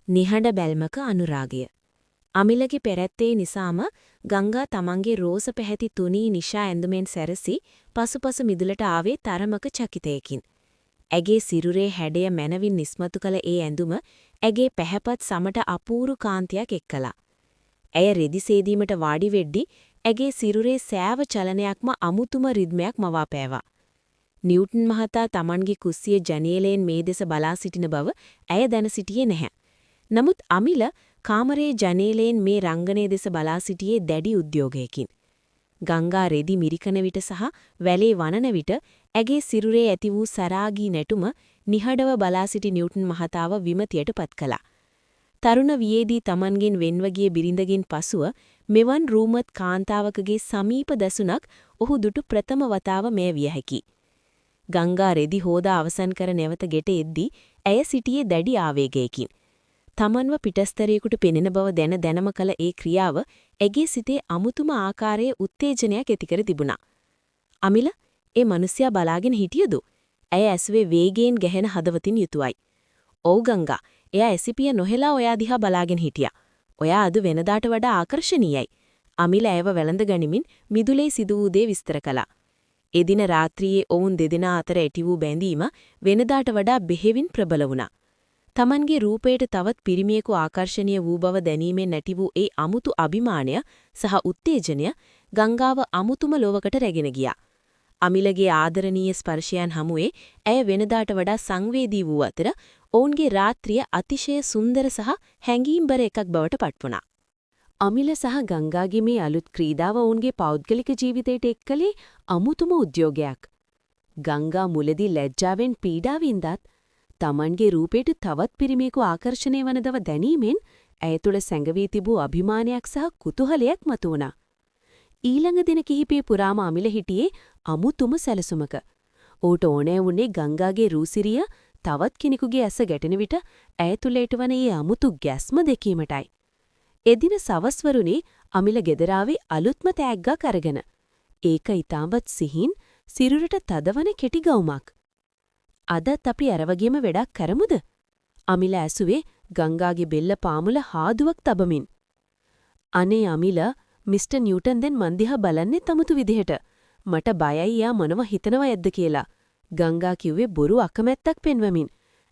නිහඬ බැල්මක අනුරාගය. අමිලගේ පෙරැත්තේ නිසාම ගංගා තමන්ගේ රෝස පැහැති තුනී නිෂා ඇඳුමෙන් සැරසි පසුපස මිදුලට ආවේ තරමක චකිතයකින්. ඇගේ සිරුරේ හැඩය මැනවින් නිස්මතු කළ ඒ ඇඳුම ඇගේ පැහැපත් සමට අපූරු කාන්තියක් එක් කළා. ඇය රෙදි සේදීමට වාඩි වෙද්දි ඇගේ සිරුරේ සෑව චලනයක්ම අමුතුම රිද්මයක් මවාපෑවා. නිව්ටන් මහතා තමන්ගේ කුස්සියේ ජනේලයෙන් මේ දෙස බලා සිටින බව ඇය දැන සිටියේ නැහැ. නමුත් අමිල කාමරයේ ජනේලයෙන් මේ රංගනය දෙස බලා සිටියේ දැඩි උද්‍යෝගයකින්. ගංගා රෙදි මිරිකන විට සහ වැලේ වනන විට ඇගේ සිරුරේ ඇති වූ සරාගී නැටුම නිහඬව බලා සිටි නිව්ටන් මහතාව විමතියට පත් කළා. තරුණ වියේදී තමන්ගෙන් වෙන්ව ගිය බිරිඳගෙන් පසුව මෙවන් රූමත් කාන්තාවකගේ සමීප දසුනක් ඔහු දුටු ප්‍රථම වතාව මෙය විය හැකියි. ගංගා රෙදි හෝදා අවසන් කර නැවත ගෙට එද්දී ඇය සිටියේ දැඩි ආවේගයකින්. තමන්ව පිටස්තරයෙකුට පෙනෙන බව දැන දැනම කළ ඒ ක්‍රියාව ඇගේ සිතේ අමුතුම ආකාරයේ උත්තේජනයක් ඇති කර තිබුණා. අමිල, ඒ මිනිසයා බලාගෙන හිටියද? ඇය ඇසුවේ වේගයෙන් ගැහෙන හදවතින් යුතුවයි. ඔව් ගංගා, එයා ඇසිපිය නොහෙලා ඔයා දිහා බලාගෙන හිටියා. ඔයා අද වෙනදාට වඩා ආකර්ෂණීයයි. අමිල ඇයව වැළඳ ගනිමින් මිදුලේ සිදු වූ දේ විස්තර කළා. එදින රාත්‍රියේ ඔවුන් දෙදෙනා අතර ඇති වූ බැඳීම වෙනදාට වඩා බෙහෙවින් ප්‍රබල වුණා. තමන්ගේ රූපයට තවත් පිරිමියෙකු ආකර්ෂණීය වූ බව දැනීමෙන් ඇති වූ ඒ අමුතු අභිමානය සහ උත්තේජනය ගංගාව අමුතුම ලොවකට රැගෙන ගියා. අමිලගේ ආදරණීය ස්පර්ශයන් හමුවේ ඇය වෙනදාට වඩා සංවේදී වූ අතර ඔවුන්ගේ රාත්‍රිය අතිශය සුන්දර සහ හැඟීම්බර එකක් බවට පත්වුණා. අමිල සහ ගංගාගේ මේ අලුත් ක්‍රීඩාව ඔවුන්ගේ පෞද්ගලික ජීවිතයට එක් කළේ අමුතුම උද්‍යෝගයක්. ගංගා මුලදී ලැජ්ජාවෙන් පීඩා වින්දත් තමන්ගේ රූපයට තවත් පිරිමියෙකු ආකර්ෂණය වන බව දැනීමෙන් ඇය තුළ සැඟවී තිබූ අභිමානයක් සහ කුතුහලයක් මතුවුණා. ඊළඟ දින කිහිපය පුරාම අමිල හිටියේ අමුතුම සැලසුමක. ඔහුට ඕනෑ වුණේ ගංගාගේ රූසිරිය තවත් කෙනෙකුගේ ඇස ගැටෙන විට ඇය තුළ ඇතිවන ඒ අමුතු ගැස්ම දැකීමටයි. එදින සවස්වරුනේ අමිල ගෙදර ආවේ අලුත්ම තෑග්ගක් අරගෙන. ඒක ඉතාමත් සිහින් සිරුරට තදවන කෙටි ගවුමක්. අදත් අපි අර වගේම වැඩක් කරමුද? අමිල ඇසුවේ ගංගාගේ බෙල්ල පාමුල හාදුවක් තබමින්. අනේ අමිල, මිස්ටර් නිව්ටන් දැන් මන් දිහා බලන්නේ අමුතු විදිහට. මට බයයි එයා මොනව හිතනව ඇද්ද කියලා. ගංගා කිව්වේ බොරු අකමැත්තක් පෙන්වමින්.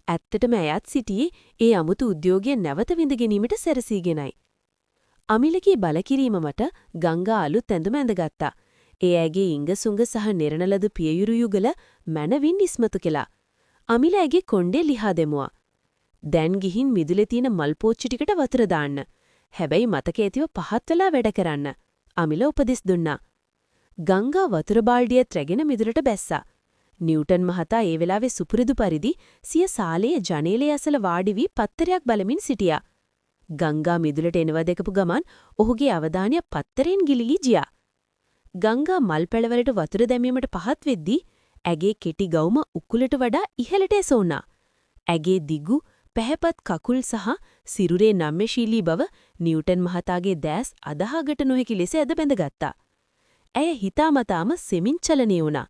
ඇත්තටම ඇයත් සිටියේ ඒ අමුතු උද්‍යෝගය නැවත විඳ ගැනීමට සැරසීගෙනයි. අමිලගේ බලකිරීම මත ගංගා අලුත් ඇඳුම ඇඳගත්තා. ඒ ඇගේ ඉංග සුංග සහ නෙරණ ලද පියයුරු යුගල මැනවින් ඉස්මතු කළා. අමිල ඇගේ කොණ්ඩේ ලිහා දෙමුවා. දැන් ගිහින් මිදුලේ තියෙන මල් පෝච්චි ටිකට වතුර දාන්න. හැබැයි මතක ඇතිව පහත් වෙලා වැඩ කරන්න. අමිල උපදෙස් දුන්නා. ගංගා වතුර බාල්දියත් රැගෙන මිදුලට බැස්සා. නිව්ටන් මහතා ඒ වෙලාවේ සුපුරුදු පරිදි සිය සාලයේ ජනේලය අසල වාඩි වී පත්තරයක් බලමින් සිටියා. ගංගා මිදුලට එනවා දැකපු ගමන් ඔහුගේ අවධානය පත්තරෙන් ගිලිලී ගියා. ගංගා මල් පැළවලට වතුර දැමීමට පහත් වෙද්දී ඇගේ කෙටි ගවුම උකුලට වඩා ඉහළට එසවුණා. ඇගේ දිගු පැහැපත් කකුල් සහ සිරුරේ නම්‍යශීලී බව නිව්ටන් මහතාගේ දෑස් අදහාගත නොහැකි ලෙස ඇද බැඳගත්තා. ඇය හිතාමතාම සෙමින් චලනය වුණා.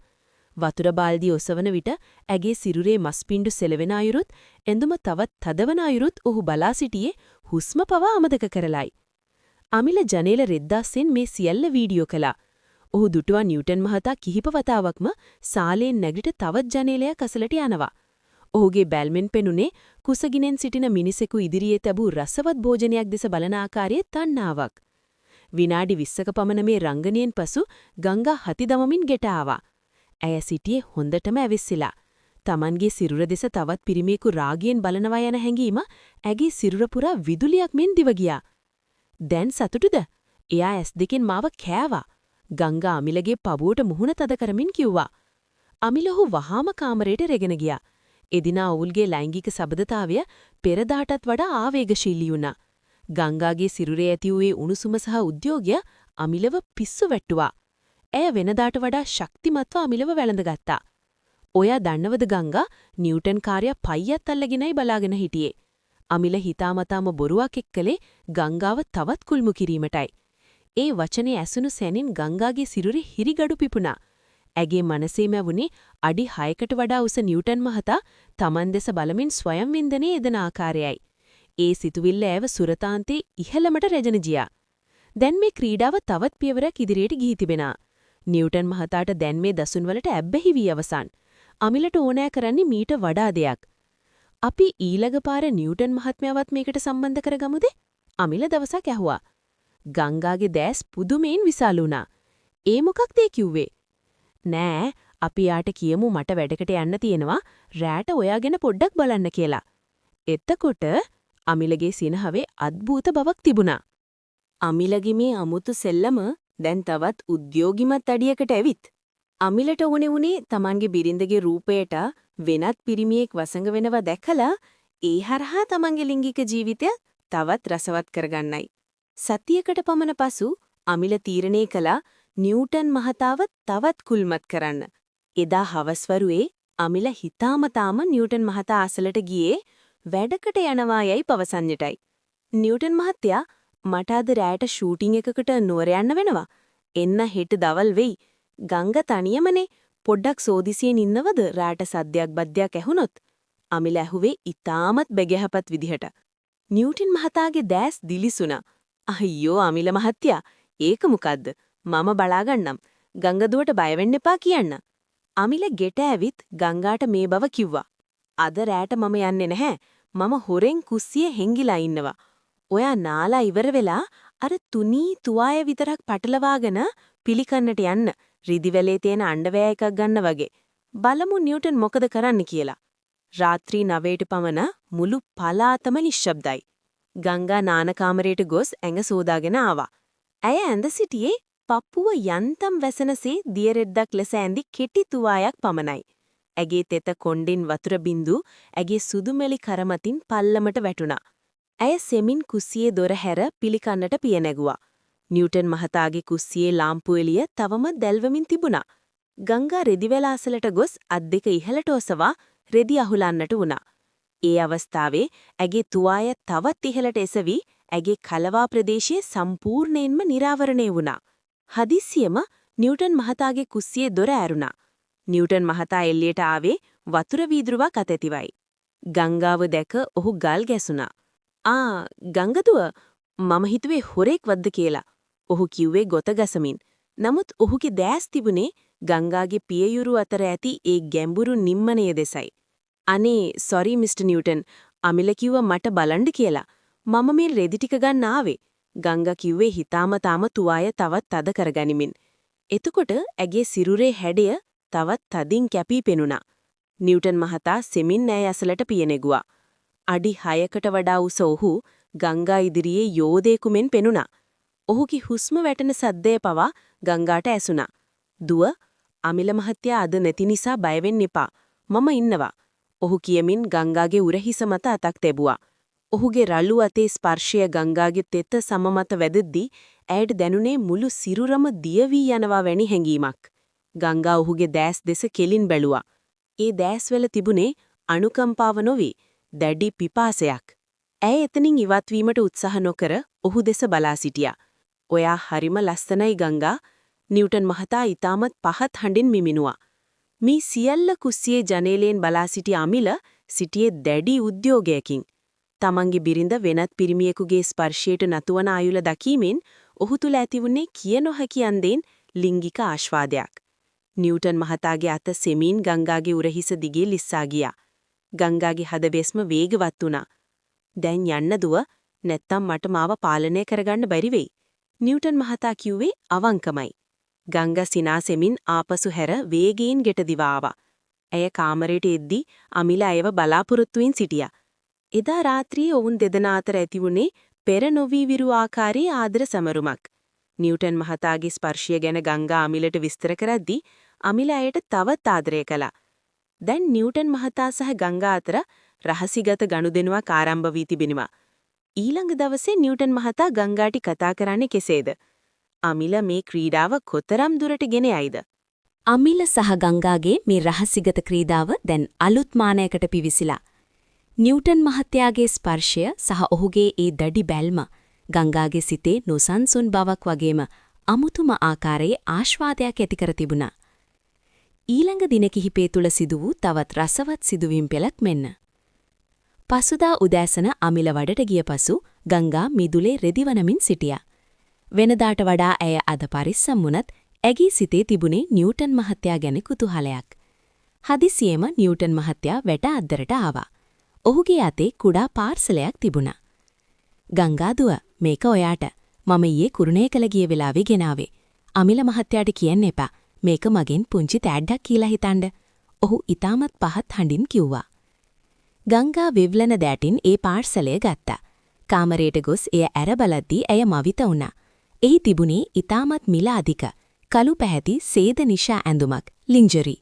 වතුර බාල්දිය ඔසවන විට ඇගේ සිරුරේ මස් පිඬු සෙලවෙන අයුරුත් ඇඳුම තවත් තදවන අයුරුත් ඔහු බලා සිටියේ හුස්ම පවා අමතක කරලයි. අමිල ජනේල රෙද්දාස්සෙන් මේ සියල්ල වීඩියෝ කළා. ඔහු දුටුවා නිව්ටන් මහතා කිහිප වතාවක්ම සාලයෙන් නැගිට තවත් ජනේලයක් අසලට යනවා. ඔහුගේ බැල්මෙන් පෙනුනේ කුසගිනෙන් සිටින මිනිසෙකු ඉදිරියේ තැබූ රසවත් භෝජනයක් දෙස බලන ආකාරයේ තණ්හාවක්. විනාඩි 20ක පමණ මේ රංගනයෙන් පසු ගංගා හති දමමින් ගෙට ආවා. ඇය සිටියේ හොඳටම ඇවිස්සිලා. තමන්ගේ සිරුර දෙස තවත් පිරිමියෙකු රාගයෙන් බලනවා යන හැඟීම ඇගේ සිරුර පුරා විදුලියක් මෙන් දිව ගියා. දැන් සතුටුද? එයා ඇස් දෙකෙන් මාව කෑවා. ගංගා අමිලගේ පපුවට මුහුණ තද කරමින් කිව්වා. අමිල ඔහු වහාම කාමරයට රැගෙන ගියා. එදින ඔවුන්ගේ ලෛංගික සබඳතාවය පෙරදාටත් වඩා ආවේගශීලී වුණා. ගංගාගේ සිරුරේ ඇති වූ උණුසුම සහ උද්‍යෝගය අමිලව පිස්සු වැට්ටුවා. ඇය වෙනදාට වඩා ශක්තිමත්ව අමිලව වැළඳගත්තා. ඔයා දන්නවද ගංගා, නිව්ටන් කාර්යා පයියත් අල්ලගෙනයි බලාගෙන හිටියේ. අමිල හිතාමතාම බොරුවක් එක්කලේ ගංගාව තවත් කුල්මු කිරීමටයි. ඒ වචනේ ඇසුණු සැනින් ගංගාගේ සිරුරේ හිරිගඩු පිපුණා. ඇගේ මනසේ මැවුනේ අඩි 6කට වඩා උස නිව්ටන් මහතා තමන් දෙස බලමින් ස්වයං වින්දනයේ යෙදෙන ආකාරයයි. ඒ සිතුවිල්ල ඇව සුරතාන්තයේ ඉහළමට රැගෙන ගියා. දැන් මේ ක්‍රීඩාව තවත් පියවරක් ඉදිරියට ගිහි තිබෙනා. නිව්ටන් මහතාට දැන් මේ දසුන් වලට ඇබ්බැහි වී අවසන්. අමිලට ඕනෑ කරන්නේ මීට වඩා දෙයක්. අපි ඊළඟ පාර නිව්ටන් මහත්මයාවත් මේකට සම්බන්ධ කරගමුද? අමිල දවසක් ඇහුවා. ගංගාගේ දැස් පුදුමයෙන් විශාල වුණා. ඒ මොකක්ද ඒ කිව්වේ? නෑ, අපි යාට කියමු මට වැඩකට යන්න තියෙනවා, රෑට ඔයා ගැන පොඩ්ඩක් බලන්න කියලා. එතකොට අමිලගේ සිනහවේ අద్භූත බවක් තිබුණා. අමිලගේ මේ අමුතු සෙල්ලම දැන් තවත් උද්‍යෝගිමත් අඩියකට ඇවිත්. අමිලට ඕනේ වුණේ තමන්ගේ බිරිඳගේ රූපයට වෙනත් පිරිමියෙක් වසඟ වෙනවා දැකලා ඒ හරහා තමන්ගේ ලිංගික ජීවිතය තවත් රසවත් කරගන්නයි. සතියකට පමණ පසු අමිල තීරණය කළා නිව්ටන් මහතාව තවත් කුල්මත් කරන්න. එදා හවස්වරුවේ අමිල හිතාමතාම නිව්ටන් මහතා අසලට ගියේ වැඩකට යනවා යයි පවසන්නටයි. නිව්ටන් මහත්තයා, මට අද රෑට ෂූටින් එකකට නුවර යන්න වෙනවා. එන්න හෙට දවල් වෙයි. ගංග තනියමනේ, පොඩ්ඩක් සෝදිසියෙන් ඉන්නවද රෑට සද්දයක් බද්දයක් ඇහුනොත්? අමිල ඇහුවේ ඉතාමත් බෙගැහපත් විදිහට. නිව්ටන් මහතාගේ දෑස් දිලිසුණා. අයියෝ අමිල මහත්තයා, ඒක මොකද්ද? මම බලාගන්නම්. ගංගදුවට බය වෙන්න එපා කියන්න. අමිල ගෙට ඇවිත් ගංගාට මේ බව කිව්වා. අද රෑට මම යන්නේ නැහැ. මම හොරෙන් කුස්සියේ හෙංගිලා ඉන්නවා. ඔයා නාලා ඉවර වෙලා අර තුනී තුවාය විතරක් පටලවාගෙන පිළිකන්නට යන්න. රිදිවැලේ තියෙන අණ්ඩවෑ එකක් ගන්න වගේ. බලමු නිව්ටන් මොකද කරන්න කියලා. රාත්‍රී 9ට පමණ මුළු පළාතම නිශ්ශබ්දයි. ගංගා නාන කාමරයට ගොස් ඇඟ සෝදාගෙන ආවා. ඇය ඇඳ සිටියේ පපුව යන්තම් වැසෙනසේ දියරෙද්දක් ලෙස ඇඳි කෙටි තුවායක් පමණයි. ඇගේ තෙත කොණ්ඩෙන් වතුර බින්දු ඇගේ සුදුමෙලි කර මතින් පල්ලමට වැටුණා. ඇය සෙමින් කුස්සියේ දොර හැර පිළිකන්නට පිය නැගුවා. නිව්ටන් මහතාගේ කුස්සියේ ලාම්පු එළිය තවම දැල්වමින් තිබුණා. ගංගා රෙදිවැල අසලට ගොස් අත් දෙක ඉහළට ඔසවා රෙදි අහුලන්නට වුණා. ඒ අවස්ථාවේ ඇගේ තුවාය තවත් ඉහළට එසවි ඇගේ කලවා ප්‍රදේශය සම්පූර්ණයෙන්ම නිරාවරණය වුණා. හදිස්සියම නිව්ටන් මහතාගේ කුස්සියේ දොර ඇරුණා. නිව්ටන් මහතා එළියට ආවේ වතුර වීදුරුවක් අතැතිවයි. ගංගාව දැක ඔහු ගල් ගැසුණා. ආ ගංගදුව, මම හිතුවේ හොරෙක් වද්ද කියලා. ඔහු කිව්වේ ගොත ගසමින්. නමුත් ඔහුගේ දෑස් තිබුණේ ගංගාගේ පියයුරු අතර ඇති ඒ ගැඹුරු නිම්මනය දෙසයි. අනේ සොරි මිස්ටර් නිව්ටන්, අමිල කිව්වා මට බලන්න කියලා. මම මේ රෙදි ටික ගන්න ආවේ. ගංගා කිව්වේ හිතාමතාම තුවාය තවත් තද කරගනිමින්. එතකොට ඇගේ සිරුරේ හැඩය තවත් තදින් කැපී පෙනුණා. නිව්ටන් මහතා සෙමින් ඈ අසලට පිය නැගුවා. අඩි 6කට වඩා උස ඔහු ගංගා ඉදිරියේ යෝධයෙකු මෙන් පෙනුණා. ඔහුගේ හුස්ම වැටෙන සද්දය පවා ගංගාට ඇසුණා. දුව, අමිල මහත්තයා අද නැති නිසා බය වෙන්න එපා. මම ඉන්නවා. ඔහු කියමින් ගංගාගේ උරහිස මත අතක් තැබුවා. ඔහුගේ රළු අතේ ස්පර්ශය ගංගාගේ තෙත සම මත වැදෙද්දී ඇයට දැනුනේ මුළු සිරුරම දිය වී යනවා වැනි හැඟීමක්. ගංගා ඔහුගේ දෑස් දෙස කෙලින් බැලුවා. ඒ දෑස්වල තිබුණේ අනුකම්පාව නොවේ, දැඩි පිපාසයක්. ඇය එතනින් ඉවත් වීමට උත්සාහ නොකර ඔහු දෙස බලා සිටියා. ඔයා හරිම ලස්සනයි ගංගා, නිව්ටන් මහතා ඉතාමත් පහත් හඬින් මිමිනුවා. මේ සියල්ල කුස්සියේ ජනේලයෙන් බලා සිටි අමිල සිටියේ දැඩි උද්‍යෝගයකින්. තමන්ගේ බිරිඳ වෙනත් පිරිමියෙකුගේ ස්පර්ශයට නතුවන අයුල දකීමෙන් ඔහු තුල ඇතිවුණේ කිය නොහැකි අන්දෙන් ලිංගික ආස්වාදයක්. නිව්ටන් මහතාගේ අත සෙමින් ගංගාගේ උරහිස දිගේ ලිස්සා ගියා. ගංගාගේ හදවෙස්ම වේගවත් වුණා. දැන් යන්න දුව, නැත්තම් මට මාව පාලනය කරගන්න බැරි වෙයි. නිව්ටන් මහතා කිව්වේ අවංකමයි. ගංගා සිනාසෙමින් ආපසු හැර වේගයෙන් ගෙට දිවා ආවා. ඇය කාමරයට එද්දී අමිල ඇයව බලාපොරොත්තුවෙන් සිටියා. එදා රාත්‍රියේ ඔවුන් දෙදෙනා අතර ඇති වුණේ පෙර නොවී විරු ආකාරයේ ආදර සමරුමක්. නිව්ටන් මහතාගේ ස්පර්ශය ගැන ගංගා අමිලට විස්තර කරද්දී අමිල ඇයට තවත් ආදරය කළා. දැන් නිව්ටන් මහතා සහ ගංගා අතර රහසිගත ගනුදෙනුවක් ආරම්භ වී තිබෙනවා. ඊළඟ දවසේ නිව්ටන් මහතා ගංගාට කතා කරන්නේ කෙසේද? අමිල මේ ක්‍රීඩාව කොතරම් දුරට ගෙන යයිද? අමිල සහ ගංගාගේ මේ රහසිගත ක්‍රීඩාව දැන් අලුත් මානයකට පිවිසිලා. නිව්ටන් මහත්තයාගේ ස්පර්ශය සහ ඔහුගේ ඒ දැඩි බැල්ම ගංගාගේ සිතේ නොසන්සුන් බවක් වගේම අමුතුම ආකාරයේ ආස්වාදයක් ඇති කර තිබුණා. ඊළඟ දින කිහිපය තුල සිදු වූ තවත් රසවත් සිදුවීම් පෙළක් මෙන්න. පසුදා උදෑසන අමිල වඩට ගිය පසු ගංගා මිදුලේ රෙදි වනමින් සිටියා. වෙනදාට වඩා ඇය අද පරිස්සම් වුණත් ඇගේ සිතේ තිබුණේ නිව්ටන් මහත්තයා ගැන කුතුහලයක්. හදිසියෙම නිව්ටන් මහත්තයා වැට අද්දරට ආවා. ඔහුගේ අතේ කුඩා පාර්සලයක් තිබුණා. ගංගා දුව, මේක ඔයාට. මම ඊයේ කුරුණෑගල ගිය වෙලාවේ ගෙනාවේ. අමිල මහත්තයාට කියන්න එපා. මේක මගෙන් පුංචි තෑග්ගක් කියලා හිතන්න. ඔහු ඉතාමත් පහත් හඬින් කිව්වා. ගංගා වෙව්ලන දෑටින් ඒ පාර්සලය ගත්තා. කාමරයට ගොස් එය ඇර බලද්දී ඇය මවිත වුණා. එහි තිබුණේ ඉතාමත් මිල අධික කළු පැහැති සේද නිෂා ඇඳුමක්, ලින්ජරි.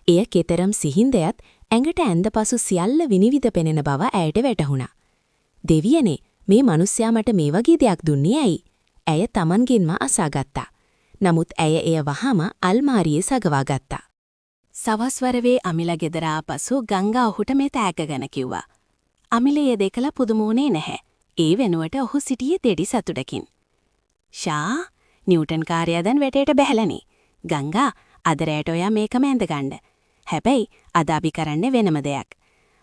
එය කෙතරම් සිහින්දයත් ඇඟට ඇඳ පසු සියල්ල විනිවිද පෙනෙන බව ඇයට වැටහුණා. දෙවියනේ, මේ මිනිස්සයා මට මේ වගේ දෙයක් දුන්නේ ඇයි? ඇය තමන්ගෙන්ම අසාගත්තා. නමුත් ඇය එය වහාම අල්මාරියේ සගවා ගත්තා. සවස් වරවේ අමිල ගෙදර ආපසු ගංගා ඔහුට මේ තෑග්ග ගැන කිව්වා. අමිල එය දැකලා පුදුම වුණේ නැහැ. ඒ වෙනුවට ඔහු සිටියේ දෙඩි සතුටකින්. ෂා, නිව්ටන් කාර්යය දැන් වැටේට බැහැලනේ. ගංගා, අද රැයට ඔයා මේකම ඇඳ ගන්න. හැබැයි අද අපි කරන්නේ වෙනම දෙයක්.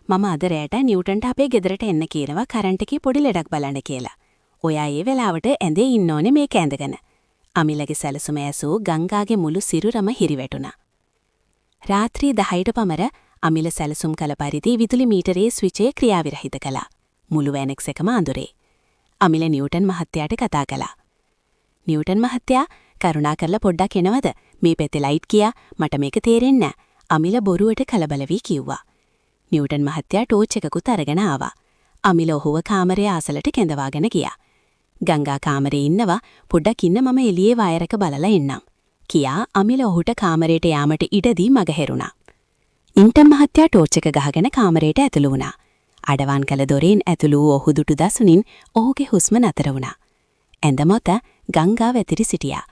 මම අද රැයට නිව්ටන්ට අපේ ගෙදරට එන්න කියනවා කරන්ට් එකේ පොඩි ලෙඩක් බලන්න කියලා. ඔයා ඒ වෙලාවට ඇඳේ ඉන්න ඕනේ මේක ඇඳගෙන. අමිලගේ සැලසුම ඇසූ ගංගාගේ මුළු සිරුරම හිරිවැටුණා. රාත්‍රී 10ට පමර අමිල සැලසුම් කළ පරිදි විදුලි මීටරයේ ස්විචය ක්‍රියාවිරහිත කළා. මුළු ඇනෙක්ස් එකම අඳුරේ. අමිල නිව්ටන් මහත්තයාට කතා කළා. නිව්ටන් මහත්තයා, කරුණා කරලා පොඩ්ඩක් එනවද? මේ පැත්තේ ලයිට් ගියා, මට මේක තේරෙන්නේ නෑ. අමිල බොරුවට කලබල වී කිව්වා. නිව්ටන් මහත්තයා ටෝච් එකකුත් අරගෙන ආවා. අමිල ඔහුව කාමරයේ අසලට කැඳවාගෙන ගියා. ගංගා කාමරේ ඉන්නවා, පොඩ්ඩක් ඉන්න මම එළියේ වයර් එක බලලා එන්නම්. කියා අමිල ඔහුට කාමරයට යාමට ඉඩ දී මග හැරුණා. නිව්ටන් මහත්තයා ටෝච් එක ගහගෙන කාමරයට ඇතුළු වුණා. අඩවන් කළ දොරෙන් ඇතුළු වූ ඔහු දුටු දසුනින් ඔහුගේ හුස්ම නතර වුණා. ඇඳ මත ගංගා වැතිරි සිටියා.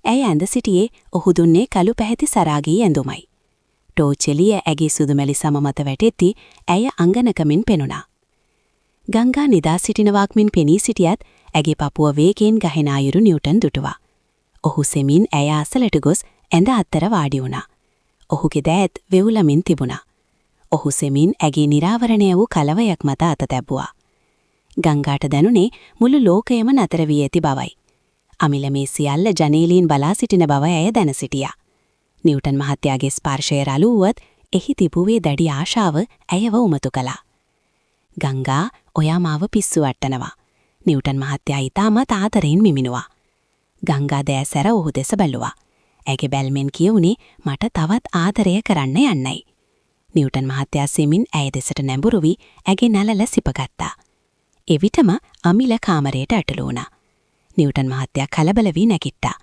ඇය ඇඳ සිටියේ ඔහු දුන්නේ කළු පැහැති සරාගී ඇඳුමයි. ටෝච් එළිය ඇගේ සුදුමැලි සම මත වැටෙද්දී ඇය අංගනකමින් පෙනුණා. ගංගා නිදා සිටිනවාක් මෙන් පෙනී සිටියත් ඇගේ පපුව වේගයෙන් ගහෙන අයුරු නිව්ටන් දුටුවා. ඔහු සෙමින් ඇය අසලට ගොස් ඇඳ අතර වාඩි වුණා. ඔහුගේ දෑත් වෙවුලමින් තිබුණා. ඔහු සෙමින් ඇගේ නිරාවරණය වූ කලවයක් මත අත තැබුවා. ගංගාට දැනුනේ මුළු ලෝකයම නතර වී ඇති බවයි. අමිල මේ සියල්ල ජනේලයෙන් බලා සිටින බව ඇය දැන සිටියා. නිව්ටන් මහත්තයාගේ ස්පර්ශය රළු වුවත් එහි තිබුවේ දැඩි ආශාව ඇයව උමතු කළා. ගංගා, ඔයා මාව පිස්සු වට්ටනවා. නිව්ටන් මහත්තයා ඉතාමත් ආදරයෙන් මිමිනුවා. ගංගා දෑසැර ඔහු දෙස බැලුවා. ඇගේ බැල්මෙන් කියවුනේ මට තවත් ආදරය කරන්න යන්නයි. නිව්ටන් මහත්තයා සෙමින් ඇය දෙසට නැඹුරු වී ඇගේ නළල සිපගත්තා. එවිටම අමිල කාමරයට ඇතුළු වුණා. නිව්ටන් මහත්තයා කලබල වී නැගිට්ටා.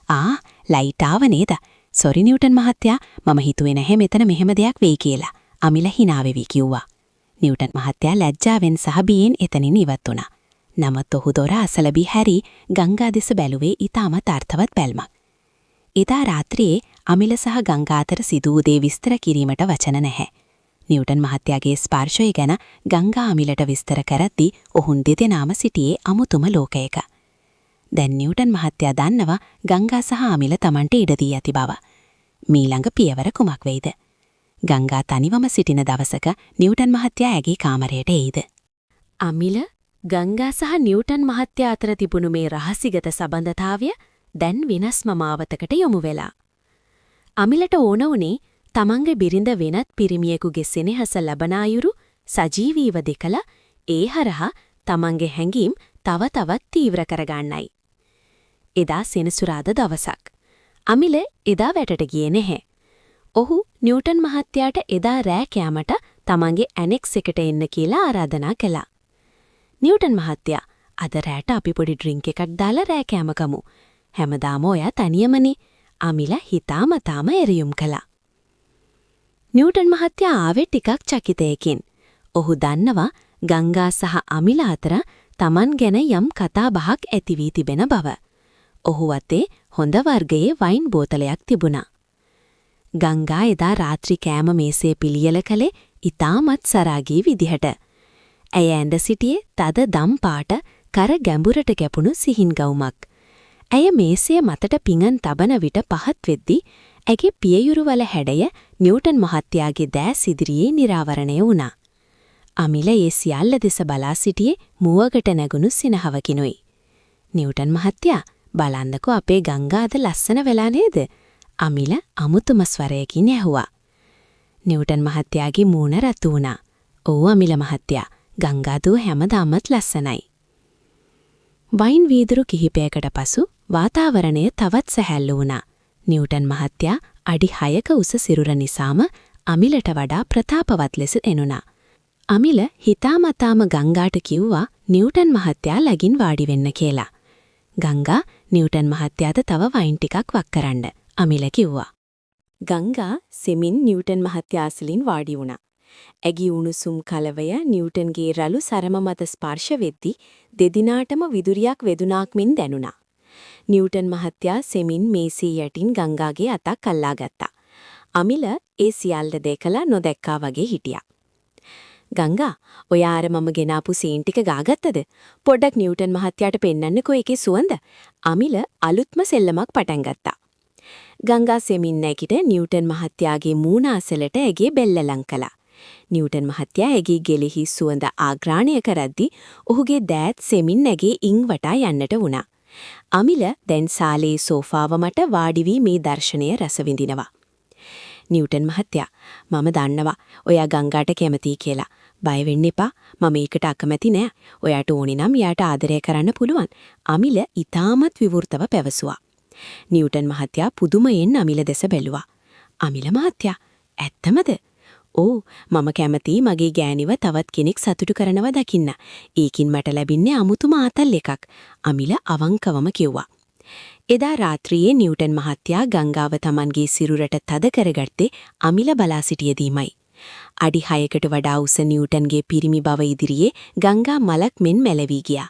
ආ, ලයිට් ආව නේද? සොරි නිව්ටන් මහත්තයා, මම හිතුවේ නැහැ මෙතන මෙහෙම දෙයක් වෙයි කියලා. අමිල හිනා වෙවි කිව්වා. නිව්ටන් මහත්තයා ලැජ්ජාවෙන් සහ බියෙන් එතනින් ඉවත් වුණා. නමුත් ඔහු දොර අසල බී හැරී ගංගා දෙස බැලුවේ ඉතාමත් අර්ථවත් බැල්මක්. එදා රාත්‍රියේ අමිල සහ ගංගා අතර සිදු වූ දේ විස්තර කිරීමට වචන නැහැ. නිව්ටන් මහත්තයාගේ ස්පර්ශය ගැන ගංගා අමිලට විස්තර කරද්දී ඔවුන් දෙදෙනාම සිටියේ අමුතුම ලෝකයක. දැන් නිව්ටන් මහත්තයා දන්නවා ගංගා සහ අමිල තමන්ට ඉඩ දී ඇති බව. මීළඟ පියවර කුමක් වෙයිද? ගංගා තනිවම සිටින දවසක නිව්ටන් මහත්තයා ඇගේ කාමරයට එයිද? අමිල, ගංගා සහ නිව්ටන් මහත්තයා අතර තිබුණු මේ රහසිගත සබඳතාවය දැන් වෙනස්ම මාවතකට යොමු වෙලා. අමිලට ඕන වුණේ තමන්ගේ බිරිඳ වෙනත් පිරිමියෙකුගේ සෙනෙහස ලබන අයුරු සජීවීව දෙකලා ඒ හරහා තමන්ගේ හැඟීම් තව තවත් තීව්‍ර කරගන්නයි. එදා සෙනසුරාදා දවසක්. අමිල එදා වැඩට ගියේ නැහැ. ඔහු නිව්ටන් මහත්තයාට එදා රෑ කෑමට තමන්ගේ ඇනෙක්ස් එකට එන්න කියලා ආරාධනා කළා. නිව්ටන් මහත්තයා, අද රෑට අපි පොඩි ඩ්‍රින්ක් එකක් දාලා රෑ කෑම කමු. හැමදාම ඔයා තනියමනේ. අමිල හිතාමතාම එරියුම් කළා. නිව්ටන් මහත්තයා ආවේ ටිකක් චකිතයකින්. ඔහු දන්නවා ගංගා සහ අමිල අතර තමන් ගැන යම් කතා බහක් ඇති වී තිබෙන බව. ඔහු අතේ හොඳ වර්ගයේ වයින් බෝතලයක් තිබුණා. ගංගා එදා රාත්‍රී කෑම මේසේ පිළියෙල කළේ ඉතාමත් සරාගී විදිහට. ඇය ඇඳ සිටියේ තද දම් පාට කර ගැඹුරට ගැපුණු සිහින් ගවුමක්. ඇය මේසය මතට පිඟන් තබන විට පහත් වෙද්දී ඇගේ පියයුරු වල හැඩය නිව්ටන් මහත්තයාගේ දෑස් ඉදිරියේ නිරාවරණය වුණා. අමිල ඒ සියල්ල දෙස බලා සිටියේ මුවගට නැගුණු සිනහවකිනුයි. නිව්ටන් මහත්තයා, බලන්නකෝ අපේ ගංගා අද ලස්සන වෙලා නේද? අමිල අමුතුම ස්වරයකින් ඇහුවා. නිව්ටන් මහත්තයාගේ මූණ රතු වුණා. ඔව් අමිල මහත්තයා, ගංගා දුව හැමදාමත් ලස්සනයි. වයින් වීදුරු කිහිපයකට පසු වාතාවරණය තවත් සැහැල්ලු වුණා. නිව්ටන් මහත්තයා අඩි 6ක උස සිරුර නිසාම අමිලට වඩා ප්‍රතාපවත් ලෙස එනුණා. අමිල හිතාමතාම ගංගාට කිව්වා නිව්ටන් මහත්තයා ළඟින් වාඩි වෙන්න කියලා. ගංගා, නිව්ටන් මහත්තයාට තව වයින් ටිකක් වක් කරන්න, අමිල කිව්වා. ගංගා සෙමින් නිව්ටන් මහත්තයා අසලින් වාඩි වුණා. ඇගේ උණුසුම් කලවය නිව්ටන්ගේ රළු සරම මත ස්පර්ශ වෙද්දී දෙදිනාටම විදුරියක් වෙදුනාක් මෙන් දැනුණා. නිව්ටන් මහත්තයා සෙමින් මේසේ යටින් ගංගාගේ අතක් අල්ලා ගත්තා. අමිල ඒ සියල්ල දැකලා නොදැක්කා වගේ හිටියා. ගංගා, ඔයා අර මම ගෙනාපු සීන් ටික ගාගත්තද? පොඩ්ඩක් නිව්ටන් මහත්තයාට පෙන්නන්නකෝ ඒකේ සුවඳ. අමිල අලුත්ම සෙල්ලමක් පටන් ගත්තා. ගංගා සෙමින් නැගිට නිව්ටන් මහත්තයාගේ මූණ අසලට ඇගේ බෙල්ල ලං කළා. නිව්ටන් මහත්තයා ඇගේ ගෙලෙහි සුවඳ ආග්‍රාණය කරද්දී ඔහුගේ දෑත් සෙමින් ඇගේ ඉං වටා යන්නට වුණා. අමිල දැන් සාලේ සෝෆාව මත වාඩි වී මේ දර්ශනය රස විඳිනවා. නිව්ටන් මහත්තයා, මම දන්නවා ඔයා ගංගාට කැමතියි කියලා. බය වෙන්න එපා. මම ඒකට අකමැති නෑ. ඔයාට ඕනේ නම් එයාට ආදරය කරන්න පුළුවන්. අමිල ඉතාමත් විවෘතව පැවසුවා. නිව්ටන් මහත්තයා පුදුමයෙන් අමිල දෙස බැලුවා. අමිල මහත්තයා, ඇත්තමද? ඔව්, මම කැමතියි මගේ ගෑණිව තවත් කෙනෙක් සතුටු කරනවා දකින්න. ඒකින් මට ලැබින්නේ අමුතුම ආතල් එකක්. අමිල අවංකවම කිව්වා. එදා රාත්‍රියේ නිව්ටන් මහත්තයා ගංගාව තමන්ගේ සිරුරට තද කරගත්තේ අමිල බලා සිටියදීමයි. අඩි 6කට වඩා උස නිව්ටන්ගේ පිරිමි බව ඉදිරියේ ගංගා මලක් මෙන් මැලවී ගියා.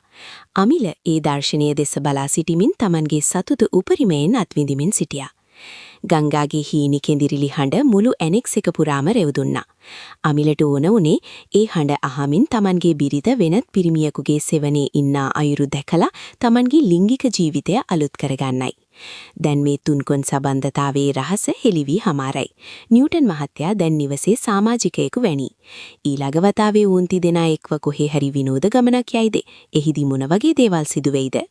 අමිල ඒ දර්ශනය දෙස බලා සිටිමින් තමන්ගේ සතුට උපරිමයෙන් අත්විඳිමින් සිටියා. ගංගාගේ හීනි කෙඳිරිලි හඬ මුළු ඇනෙක්ස් එක පුරාම රෙව් දුන්නා. අමිලට ඕන වුණේ ඒ හඬ අහමින් තමන්ගේ බිරිඳ වෙනත් පිරිමියෙකුගේ සෙවණේ ඉන්නා අයුරු දැකලා තමන්ගේ ලිංගික ජීවිතය අලුත් කරගන්නයි. දැන් මේ තුන්කොන් සබන්ධතාවයේ රහස හෙළි වී හමාරයි. නිව්ටන් මහත්තයා දැන් නිවසේ සමාජිකයෙකු වැනි. ඊළඟ වතාවේ ඔවුන් තිදෙනා එක්ව කොහේ හරි විනෝද ගමනක් යයිද? එහිදී මොන වගේ දේවල් සිදු වෙයිද?